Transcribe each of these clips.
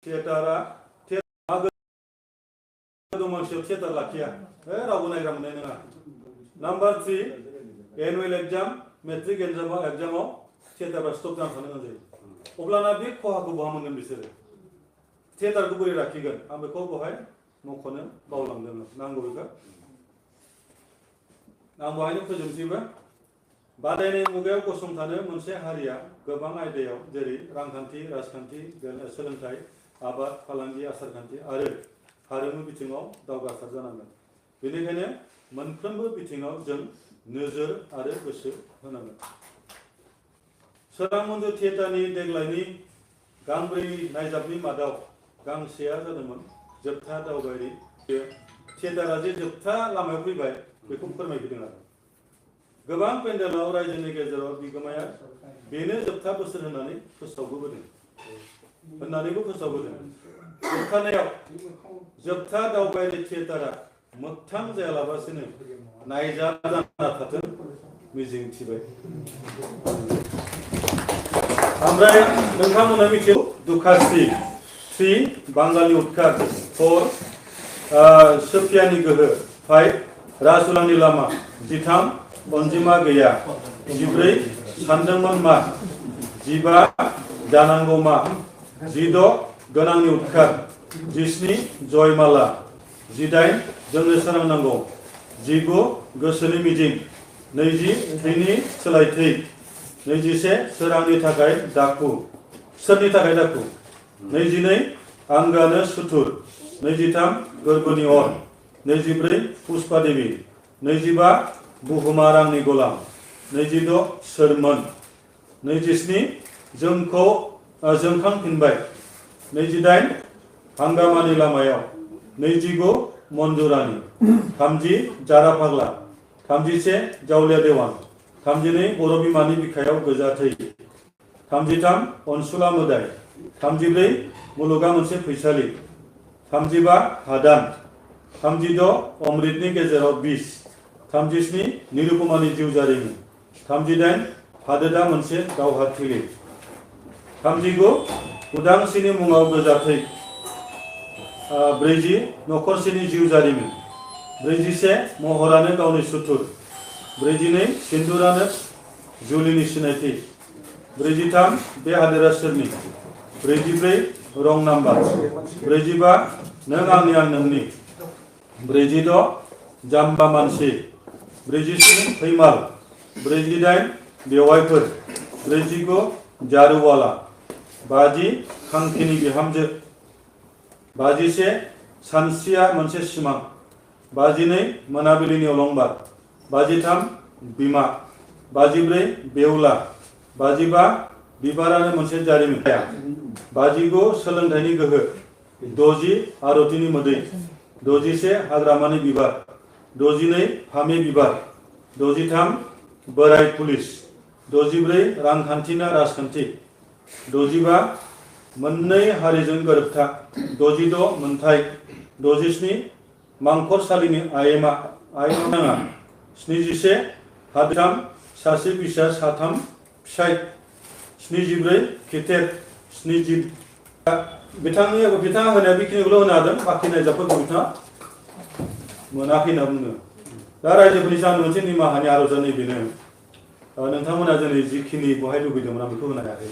थिएटारा मानसियाव theatre लाखिया रावबो नायग्रा मोननाय नङा। नाम्बार 3 एनुवेल एग्जाम मेट्रिक एग्जामाव थिएटारा स्टप जाना थानो गोनां जायो। अब्लाना बे खहाखौ बहा मोनगोन बिसोरो? थिएटारखौ बोरै लाखिगोन? आं बेखौ बहाय मख'नो बावलांदोंमोन। नांगौ बेखौ आं बहायनो फोजोबनोसैबो। बादायनाय मुगायाव गसंथानो मोनसे हारिया गोबां आयदायाव जेरै रांखान्थि, राजखान्थि, सोलोंथाइ, आबाद, फालांगि, आसारखान्थि आरो हारिमु बिथिङाव दावगासार जानांगोन। बेनिखायनो मोनफ्रोमबो बिथिङाव जों नोजोर आरो गोसो होनांगोन। सोरां मन्जु थिएटारनि देग्लायनि गांब्रै नायजाबनि मादाव गांसेया जादोंमोन जोबथा दावबायारि। थिएटारा जे जोबथा लामायाव फैबाय बेखौ फोरमायफैदों आरो गोबां पेन्डेलाव रायजोनि गेजेराव बिगोमाया बेनो जोबथा बोसोर होननानै फोसावबोदों जोबथानायाव जोबथा दावबायारि थिएटारा मोगथां जायालाबासिनो नायजाब जाना थाथों मिजिं थिबाय। ओमफ्राय नोंथांमोना मिथिगौ दुखास्रि 3 बांगालि उदखार 4 सोफियानि गोहो 5 राजउलांनि लामा 13 अनजिमा गैया 14 सानदोंमोन मा 15 जानांगौ मा 16 गोनांनि उदखार 17 जयमाला 18 जोंनो सोरांनांगौ 19 गोसोनि मिजिं 20 थैनि सोलायथै 21 सोरांनि थाखाय दाखु सोरनि थाखाय दाखु 22 आंगानो सुथुर 23 गोरबोनि अर 24 पुष्पा देवी 25 बुहुमा रांनि गलाम 26 सोरमोन 27 जोंखौ जोंखांफिनबाय 28 हांगामानि लामायाव 29 मन्जुरानि 30 जारा फाग्ला 31 जावलिया देवान 32 बर' बिमानि बिखायाव गोजा थै 33 अनसुला मोदाय 34 मुलुगा मोनसे फैसालि 35 हादान 36 अमृतनि गेजेराव बिस 37 निरुपमानि जिउ जारिमिन 38 हादोरा मोनसे दावहाथिलि 39 उदांस्रिनि मुङाव गोजा थै 40 नखरसेनि जिउ जारिमिन 41 महरानो गावनि सुथुर 42 सिन्दुरानो जुलिनि सिनायथि 43 बे हादोरा सोरनि 44 रं नाम्बार 45 नों आंनि आं नोंनि 46 जाम्बा मानसि 47 फैमाल 48 बेवाइफोर 49 जारुवाला 50 खांखिनि बिहामजो 51 सानस्रिया मोनसे सिमां 52 मोनाबिलिनि अलंबार 53 बिमा 54 बेउला 55 बिबारानो मोनसे जारिमिन 59 सोलोंथाइनि गोहो 60 आरतिनि मोदै 61 हाग्रामानि बिबार 62 फामे बिबार 63 बोराय पुलिस 64 रांखान्थिना राजखान्थि 65 मोननै हारिजों गोरोबथा 66 मोनथाय 67 मांखरसालिनि आयेमा नाङा 71 हादाम सासे बिसा साथाम फिसाय 74 खेथेर 70 बिथाङा होनाया बेखिनिखौल' होनो हादों बाखि नायजाबफोरखौ बिथाङा मोनाखै होनना बुङो। दा रायजोफोरनि आं मोनसे निमाहानि आर'जा नैबेनो नोंथांमोना दिनै जिखिनि बहाय लुबैदोंमोन आं बेखौ होनो हायाखै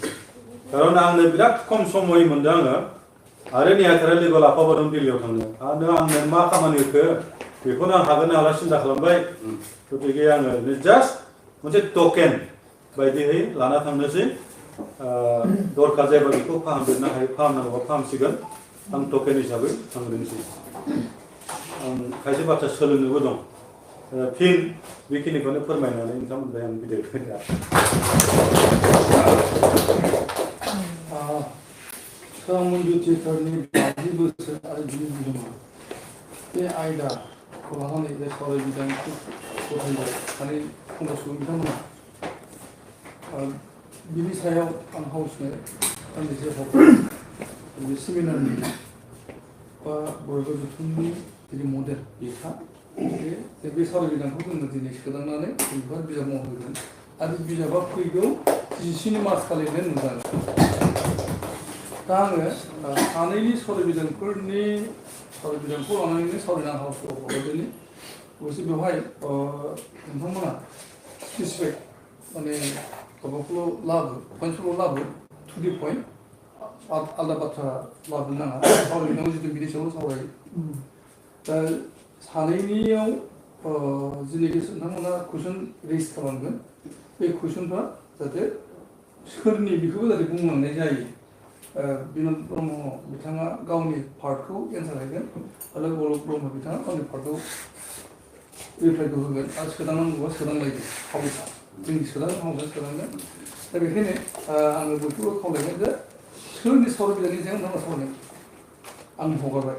खारन आंनो बिराद खम समय मोनदों आङो आरो नेहाथारि लोगो लाफाबोदों दिल्लीयाव थांनो आंनो मा खामानि होखो बेखौनो आं हागोन हाला सिन्था खालामबाय गतिके आङो जास्ट मोनसे टकेन बायदियै लाना थांनोसै दरकार जायोबा बेखौ फाहामदेरनो हायो फाहामनांगौबा फाहामसिगोन आं टकेन हिसाबै थांग्रोनोसै आं खायसे बाथ्रा सोलोंनोबो दं फिन बेखिनिखौनो फोरमायनानै नोंथांमोननिफ्राय आं बिदाय होबाय। सोरां मन्जु थिएटारनि 50 बोसोर आरो बिनि बिहोमा बे आयदाखौ लानानै जाय सावरायबिदांखौ गथायबाय थानाय फंबाय सुबुं बिथांमोना बिनि सायाव आं हाउसनो दान्दिसे बे सेमिनारनि बा बबेबा जथुमनि जि मडेल बिखा बे सावरायबिदांखौ जोङो दिनै सोदांनानै बेफोर बिजाब महर होगोन आरो बिजाबा फैगौ 17 मार्च खालिनो नुजागोन। दा आङो सानैनि सावरायबिधानफोरनि सावरायबिधानखौ लानानैनो सावरायनो हाउसआव हरदोंनि अबयसे बेवहाय नोंथांमोना स्पेसिफिक माने माबाखौल' लाबो पइन्टखौल' लाबो टु दि पइन्ट आलादा बाथ्रा लाबोनो नाङा सावरायनायाव जितु बिनि सायाव सावरायो दा सानैनियाव जेनोखि नोंथांमोना कुइसन रेज खालामगोन बे कुइसनफ्रा जाहाथे सोरनि बेखौबो जाहाथे बुंलांनाय जायो बिनोद ब्रह्म बिथाङा गावनि पार्टखौ एन्सार होगोन आरो गौरब ब्रह्म बिथाङा गावनि पार्टखौ रिप्लाइखौ होगोन आरो सोदांनांगौबा सोदांलायगोन हाउसआ जोंनि हाउसआ सोदांगोन दा बेखायनो आङो बयखौबो खावलायगोन जे सोरनि सावरायबिधाननि सायाव नोंथांमोना सावरायगोन आं हगारबाय